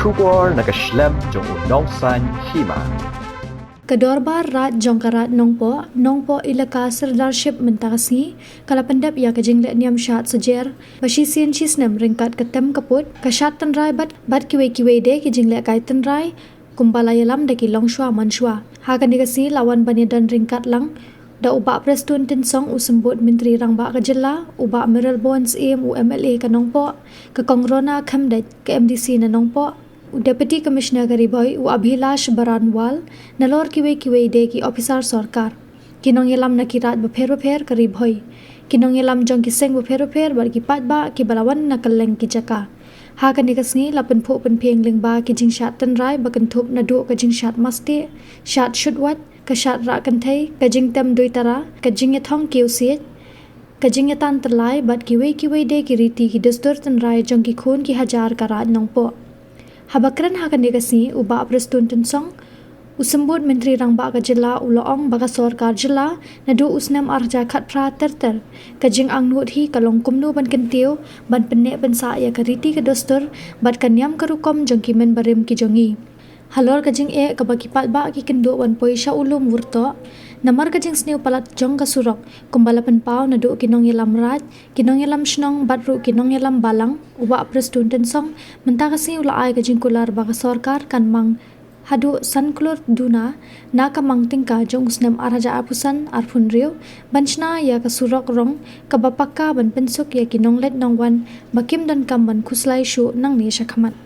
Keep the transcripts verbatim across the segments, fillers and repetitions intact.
Khubor na ka shlem jong u Nongsaiñ Hima. Ka Dorbar Raid jong ka Raid Nongpoh, Nongpoh Elaka Sirdarship mynta ka sngi, ka la pyndep ïa ka jingleh niam shad sajer ba shisien shisnem ryngkat ka tem ka put, ka shad tynrai bad, bad kiwei kiwei de ki jingleh kai tynrai, kumba la ïalam da ki longshuwa manshuwa. Ha kane ka sngi la wan ban ïadon ryngkat lang da u Bah Prestone Tynsong, u Symbud Myntri Rangbah ka Jylla, u Bah Mayralborn Syiem, u M L A ka Nongpoh, ka Kong Rona Khymdeit, ka M D C na Nongpoh, u Deputy Commissioner ka Ri Bhoi, u Abhilash Baranwal, nalor kiwei kiwei de ki ophisar sorkar, ki nongïalam na ki raid bapher bapher ka Ri Bhoi, ki nongïalam jong ki seng bapher bapher bad ki paidbah kiba la wan na kylleng ki jaka. Ha kane ka sngi la pynphuh pynphieng lyngba ki jingshad tynrai ba kynthup naduh ka jingshad mastieh, shad shutwait, ka shad rah kynthei, ka jingtem duitara, ka jingïathong kiew siej, ka jingïatan tyllai bad kiwei kiwei de ki riti ki dustur tynrai jong ki khun ki hajar ka Raid Nongpoh. Haba kren ha kane ka sngi, u Bah Prestone Tynsong, u Symbud Myntri Rangbah ka Jylla, u la ong ba ka sorkar jylla naduh u snem ar hajar khatphra ter ter, ka jingangnud hi ka long kumno ban kyntiew, ban pynneh pynsah ïa ka riti ka dustur bad ka niam ka rukom jong ki mynbarim ki jong ngi. Halor ka jingeh kaba ki paidbah ki kynduh ban poi sha u lum Wurtoh namar ka jingsniew palat jong ka surok, kumba la pynpaw naduh ki nongïalam raid, ki nongïalam shnong bad ruh ki nongïalam balang, u Bah Prestone Tynsong mynta ka sngi u la ai ka jingkular ba ka sorkar kan mang haduh san klur duna na ka mang tyngka jong u snem ar hajar arphew san arphew hynriew ban shna ïa ka surok rong kaba pakka ban pynsuk ïa ki nongleit nongwan ba kim donkam ban khuslai shuh nangne shakhmat.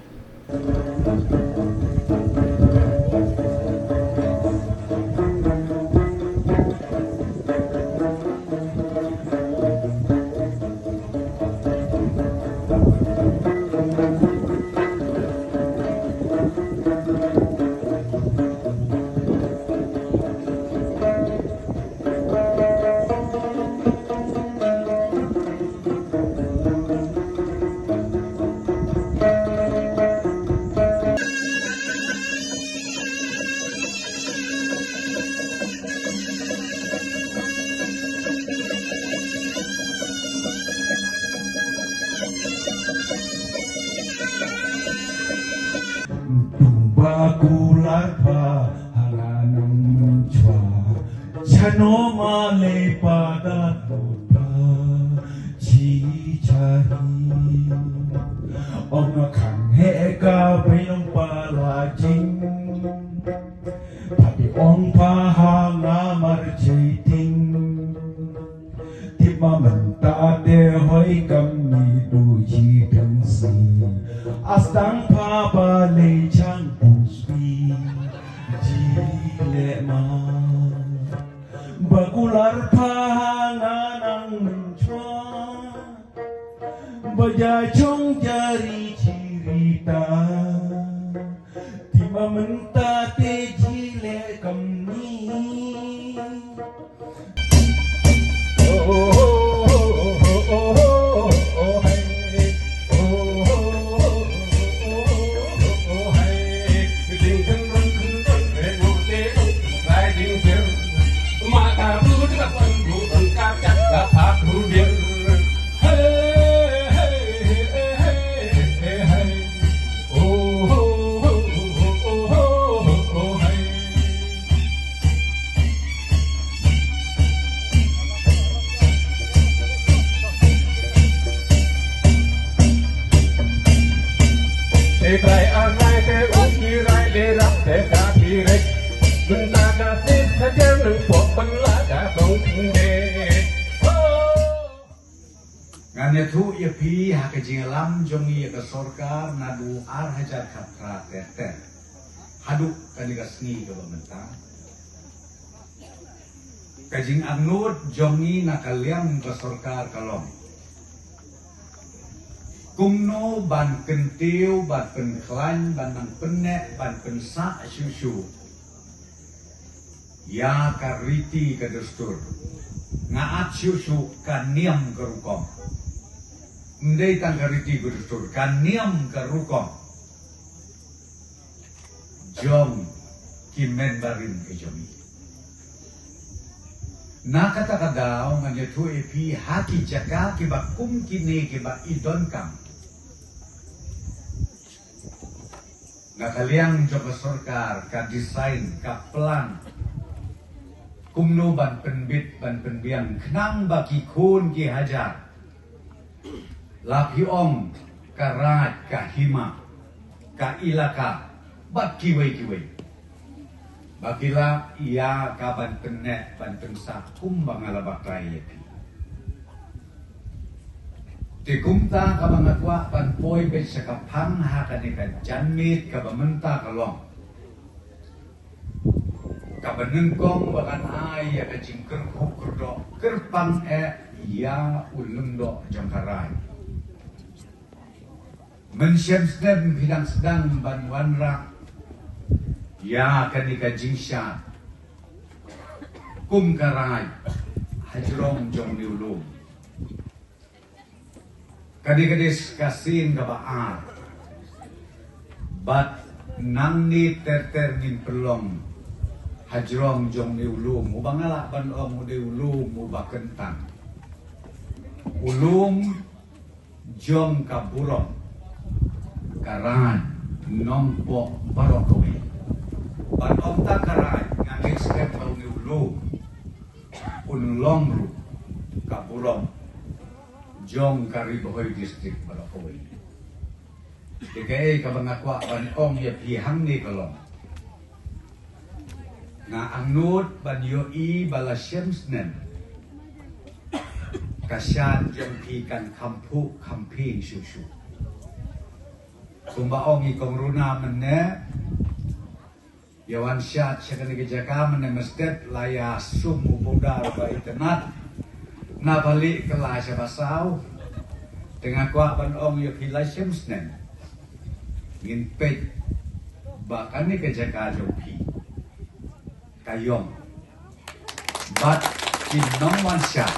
Ba kular pha ha nga nongchwa, chano ma le pa da to pa chi cha hi. Ong na khang he ka bai nong pa la jing. Pha bi ong pha ha nga mar chi ting. Tip ma mynta te hoi kam ni du ji dang si. Astang pha ba le chang pu spi. Ji le ma. Ba kular pha ha nga nang chwa. Ba ja chong jari chirita. Ti ma mynta te ji le kam ni. Ngan ïathuh ïa phi ha ka jingïalam jong ngi ïa ka sorkar naduh ar hajar khatphra ter ter haduh kane ka sngi kaba mynta. Ka jingangnud jong ngi na ka liang ka sorkar ka long kumno ban kyntiew, ban pynkhlaiñ, ban nang pynneh, ban pynsah shuh shuh ïa ka riti ka dustur. Nga at shuh shuh ka niam ka rukom. Ym dei tang ka riti ka dustur, ka niam ka rukom jong ki mynbarim ka jong ngi. Na kata ka daw ngan ïathuh ïa phi ha ki jaka kiba kum kine kiba i donkam. Na ka liang jong ka sorkar, ka design, ka plan, kumno ban pynbit, ban pynbiang, khnang ba ki khun ki hajar la phi ong ka raid, ka hima, ka ilaka, bad kiwei kiwei, ba ki la ïa ka ban pynneh, ban pynsah kumba nga la batai ïa phi. Te kumta kaba nga kwah ban poi beit sha ka phang ha kane ka janmiet kaba mynta ka long, kaba nyngkong ba kan ai ïa ka jingkyrkhu kyrdoh kyrpang eh ïa u lyngdoh jong ka raid. Mynshem snem phi dang sdang ban wanrah ïa kane ka jingshad kum ka raid hajrong jong une u lum. Kane ka dei ka sien kaba ar. Bad nangne ter ter ngin pynlong hajrong jong une u lum, uba nga lah ban ong u dei u lum uba kyntang, u lum jong ka burom ka raid Nongpoh baroh kawei. Ban ong tang ka raid, nga ngeit skhem ba une u lum un long ruh ka burom jong ka Ri Bhoi District baroh kawei. Te kaei kaba nga kwah ban ong ïa phi hangne ka long, nga angnud ban ïohi ba la shem snem ka shad jong phi kan kham phuh kham phieng shuh shuh. Kumba ong i Kong Runa mynne, ïa wan shad sha kane ka jaka mynne mynstep la ïa sum u powder ba itynnat, na ba lieh kylla sha ba saw. Te nga kwah ban ong ïa phi, la shem snem ngin peit ba kane ka jaka jong phi ka ïong, bad ki nongwan shad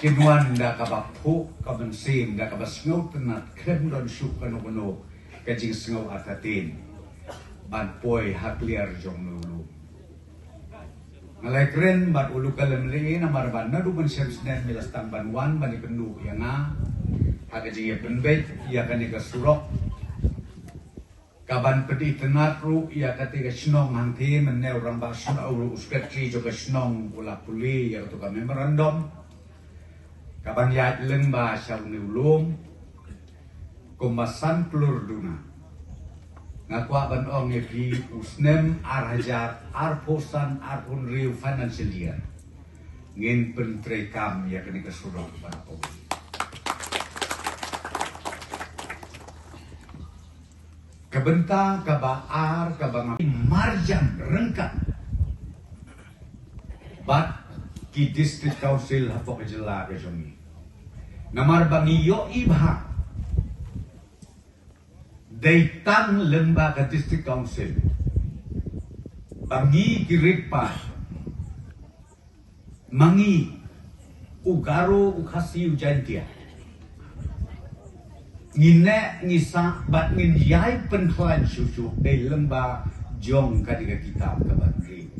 kin wan da kaba phuh ka mynsiem, da kaba sngewtynnat, khlem don shuh kano kano ka jingsngew artatien ban poi ha kliar jong une u lum. Nga la kren bad u local M L A namar ba naduh mynshem snem me la sdang ban wan ban ïakynduh ïa nga ha ka jingïapynbeit ïa kane ka surok, kaban pynitynnat ruh ïa kata ka shnong hangtei. Mynne u rangbah shnong, u secretary jong ka shnong u la pule ïa kato ka memorandum kaban ïaid lyngba sha une u lum. Kumba san klur duna, nga kwah ban ong ïa phi, u snem ar hajar arphew san arphew hynriew financial year ngin pyntreikam ïa kane ka surok baroh kawei. Ka bynta kaba ar kaba nga marjan ryngkat bad ki district council hapoh ka jylla ka jong ngi, namar ba ngi ïohi bha dei tang lyngba ka district council ba ngi ki rit paid, ma ngi, u Garo, u Khasi, u Jaintia, ngi neh ngi sah bad ngin ïai pynkhlaiñ shuh shuh dei lyngba jong kane ka kitab kaban ri.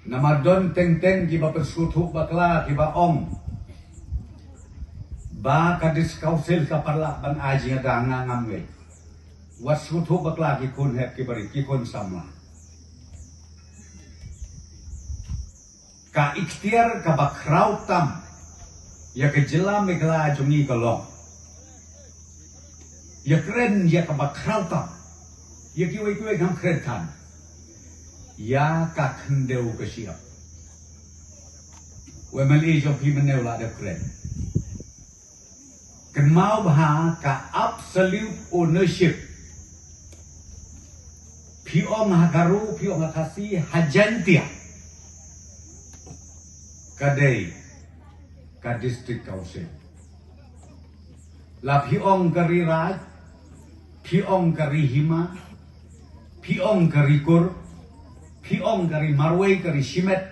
Namar don teng teng kiba pynsngewthuh bakla, kiba ong ba ka district council ka paralok ban ai jingïada, nga ngam ngeit. Wat sngewthuh bakla ki khun hep, kiba ri, ki khun samla. Ka iktiar kaba khraw tam ïa ka jylla Meghalaya jong ngi ka long ïa kren ïa kaba khraw tam, ïa kiwei kiwei kam kren than, ïa ka khyndew ka shyiap. U M L A jong phi mynne u la dep kren. Kynmaw bha ka absolute ownership. Phi ong ha Garo, phi ong ha Khasi, ha Jaintia, ka dei ka district council. La phi ong ka Ri Raij, phi ong ka Ri Hima, phi ong ka Ri Kur, phi ong ka Ri Marwei, ka Ri Shimet,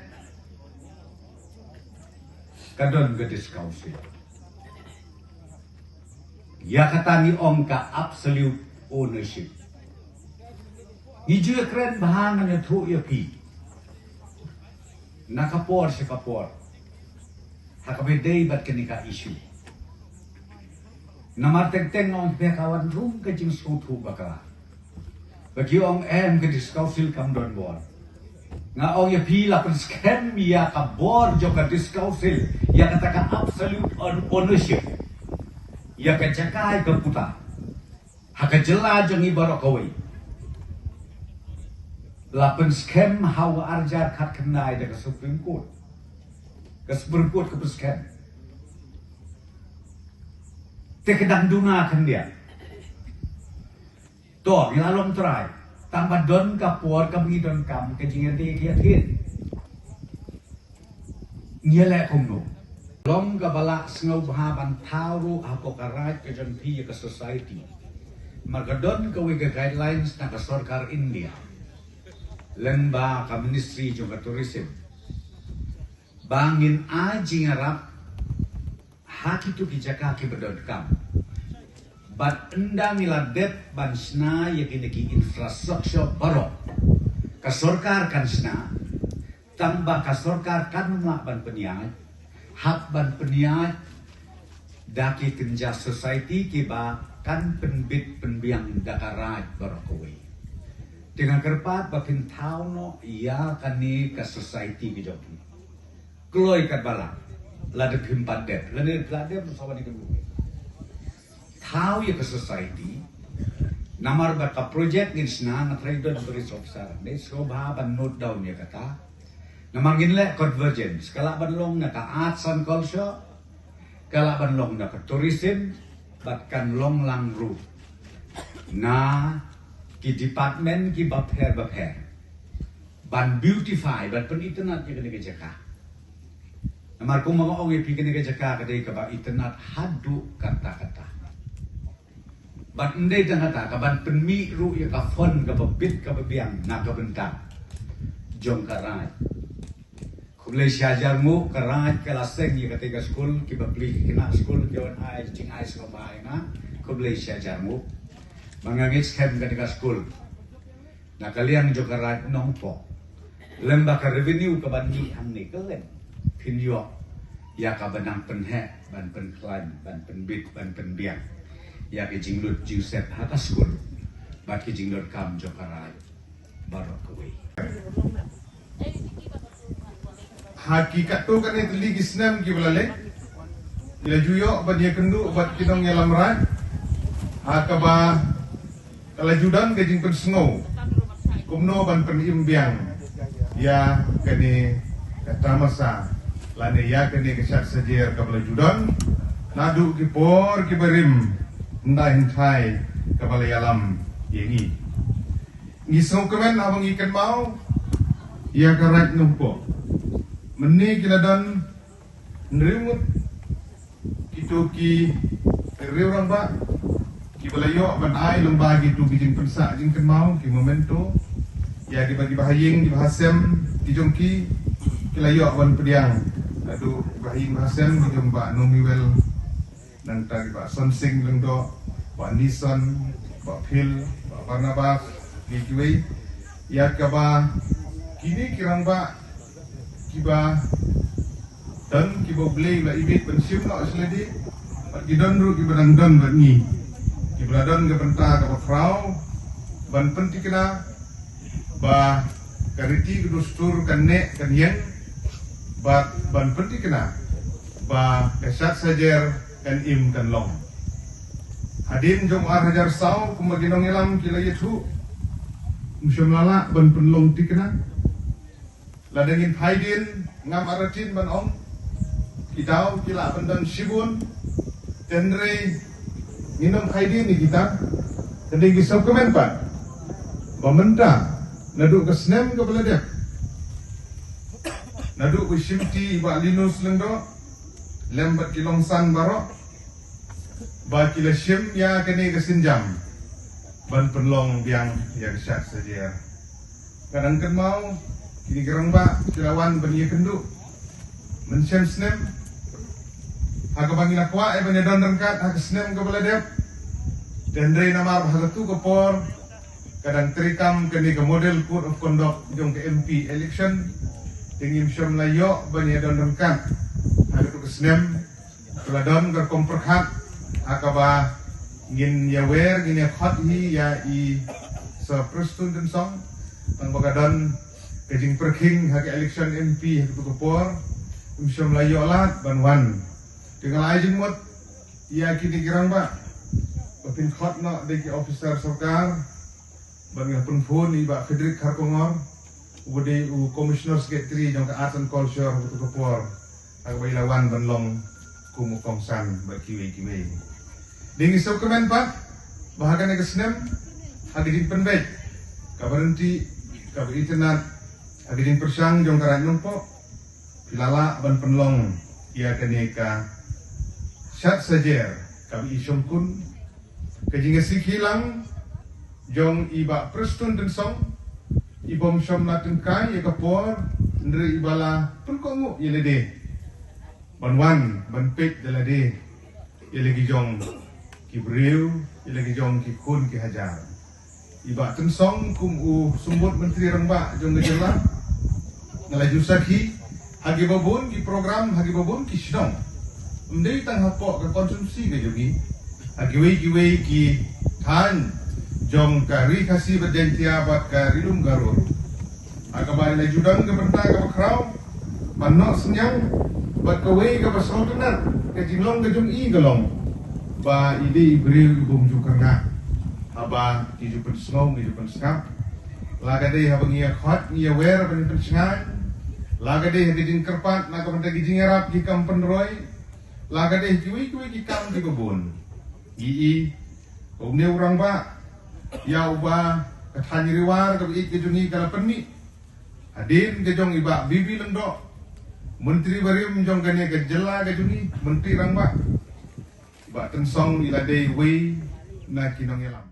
ka don ka district council. Ïa kata ngi ong ka absolute ownership. Ngi ju ïa kren bha, ngan ïathuh ïa phi na ka por sha ka por ha kaba ïadei bad kane ka issue. Namar teng teng nga ong phi ka wan rung ka jingsngewthuh bakla. Ba ki ong em ka District Council kam don bor. Nga ong ïa phi la pynskhem ïa ka bor jong ka District Council, ïa kata ka absolute own-, ownership ïa ka jaka ïa ka puta ha ka jylla jong ngi baroh kawei. La pynskhem ha u arhajar khatkhyndai da ka Supreme Court. Ka Supreme Court ka pynskhem. Te ka dang duna khyndiat. To, ngi la long trai. Tang ba don ka por ka ngi donkam ka jingïadei ka ïathied. Ngi leh kumno? Long kaba la sngewbha ban thaw ruh hapoh ka raid ka jong phi ïa ka society. Namar ka don kawei ka guidelines na ka sorkar India lyngba ka Ministry jong ka Tourism ba ngin ai jingïarap ha kito ki jaka kiba donkam. Bad ynda ngi la dep ban shna ïa kine ki infrastructure baroh, ka sorkar kan shna, tang ba ka sorkar kan ym lah ban pynïaid, hap ban pynïaid da ki kynja society kiba kan pynbit pynbiang da ka raid baroh kawei. Te nga kyrpad ba phin thaw noh ïa kane ka society ka jong phi. Kloi katba lah, lada phim pat dep, lane la dep sa wan ïa ka buh. Thaw ïa ka society. Namar ba ka project ngin shna, nga trai don ba resource officer, ne sngewbha ban note down ïa kata. Namar ngin leh convergence, ka lah ban long na ka arts and culture, ka lah ban long na ka tourism, bad kan long lang ruh na ki department kiba pher ba pher. Ban beautify, ban pynitynnad ïa kane ka jaka. Namar kumba nga ong ïa phi, kane ka jaka ka dei kaba itynnad haduh katta katta. Bad ym dei tang kata, ka ban pynmih ruh ïa ka fund kaba bit kaba biang na ka bynta jong ka raid. Khublei shihajar nguh, ka raid ka la seng ïa kata ka skul, kiba plie ki khynnah skul ki wan ai jingai sngewbha ïa nga. Khublei shihajar nguh. Ba nga ngeit skhem kata ka skul na ka liang jong ka raid Nongpoh, lem bad ka revenue ka ban mih hangne, ka lem phin ïoh ïa ka ban nang pynheh, ban pynkhlaiñ, ban pynbit, ban pynbiang ïa ki jinglut jingsep ha ka skul bad ki jingdonkam jong ka raid baroh kawei. Ha ki katto katne tylli ki snem kiba la leit, ngi la ju ïoh ban ïakynduh bad ki nongïalam raid ha kaba ka la ju don ka jingpynsngew kumno ban pynim biang ïa kane ka tamasa lane ïa kane ka shad sajer kaba la ju don naduh ki por kiba rim, hynda hynthai kaba la ïalam ïa ngi. Ngi sngewkmen haba ngi kynmaw ïa ka raid Nongpoh. Mynne ki la don hynriew ngut kito ki riew rangbah kiba la ïoh ban ai lyngba kito ki jingpynsah jingkynmaw, ki memento ïa kiba, kiba ha ïing kiba ha sem ki jong ki, ki la ïoh ban pdiang. Haduh kiba ha ïing ba ha sem ki jong Bah Nomiwel, nangta ki Bah Sonsing Lyngdoh, Bah Nison, Bah Phil, Bah Barnabas, ki kiwei. Ïa kaba kine ki rangbah kiba don kiba U Blei u la ibit ban shim noh sha lade, bad ki don ruh kiba dang don bad ngi, kiba la don ka bynta kaba khraw ban pynthikna ba ka riti ka dustur kan neh kan ïeng, bad ban pynthikna ba ka shad sajer kan im kan long. Hadien jong ar hajar saw, kumba ki nongïalam ki la ïathuh, ym shym la lah ban pynlong thikna. Lada ngin phai dien, ngam artatien ban ong, ki daw ki lah ban don shibun, hynrei ngin ym phai dien ïa kita. Hynrei ngi sngewkmen pat ba mynta, naduh ka snem kaba la dep, naduh ba shimti i Bah Linus Lyngdoh lem bad ki longsan baroh, ba ki la shim ïa kane ka sienjam ban pynlong biang ïa ka shad sajer. Nga dang kynmaw kine ki rangbah ki la wan ban ïakynduh mynshem snem ha kaba ngi la kwah ïa ban ïadon ryngkat ha ka snem kaba la dep. Hynrei namar ba ha katu ka por ka dang treikam kane ka Model Code of Conduct jong ka M P election, te ngim shym la ïoh ban ïadon ryngkat ha katu ka snem. Ka la don ka rukom pyrkhat Ha kaba ngin ïa wer, ngin ïa khot hi ïa i Sir Prestone Tynsong. Tang ba ka don ka jingpyrkhing ha ka election M P ha ka tu ka por. Ym shym la ïoh lad ban wan. Te nga la ai jingmut ïa kine ki rangbah ba phin khot noh da ki officer sorkar. Ban nga pynphone i Bah Frederick Kharkongor, uba dei u Commissioner Secretary jong ka Arts and Culture ha ka tu ka por, ha kaba i la wan ban long kum u kongsan bad kiwei kiwei. Dei ngi sngewkmen pat ba ha kane ka snem, ha ka jingpynbeit kaba ryntih, kaba itynnad, ha ka jingpyrshang jong ka Raid Nongpoh, phi la lah ban pynlong ïa kane ka shad sajer kaba i shongkun, ka jingïasikhi lang jong i Bah Prestone Tynsong, i bym shym la tyngkai ïa ka por, hynrei iba la pynkohnguh ïa lade ban wan ban peit da lade ïa la ki jong ki briew, ïa la ki jong ki khun ki hajar. I Bah Tynsong kum u Symbud Myntri Rangbah jong ka jylla, nga la ju sakhi ha kiba bun ki program, ha kiba bun ki shnong. Ym dei tang hapoh ka konstituensi ka jong ngi, ha kiwei kiwei ki thaiñ jong ka Ri Khasi bad Jaiñtia bad ka Ri Lum Garo. Ha kaba i la ju don ka bynta kaba khraw ban noh synñiang, bad kawei kaba sngewtynnad, ka jinglong ka jong i ka long ba i dei i briew i bym ju kyrngah haba ngi ju pynsngew, ngi ju pynsngap. La ka dei haba ngi ïa khot, ngi ïa wer ban pynshngaiñ, la ka dei ha ka jingkyrpad na ka bynta ki jingïarap ki kam pynroi, la ka dei kiwei kiwei ki kam kiba bun. Ngi i, kumne u rangbah ïa uba ka thaiñ Ri War kaba ïeit ka jong ngi ka la pynmih hadien ka jong i Bah B B Lyngdoh, Myntri barim jong kane ka jylla ka jong ngi, Myntri Rangbah, i Bah Tynsong i la dei uwei na ki nongïalam.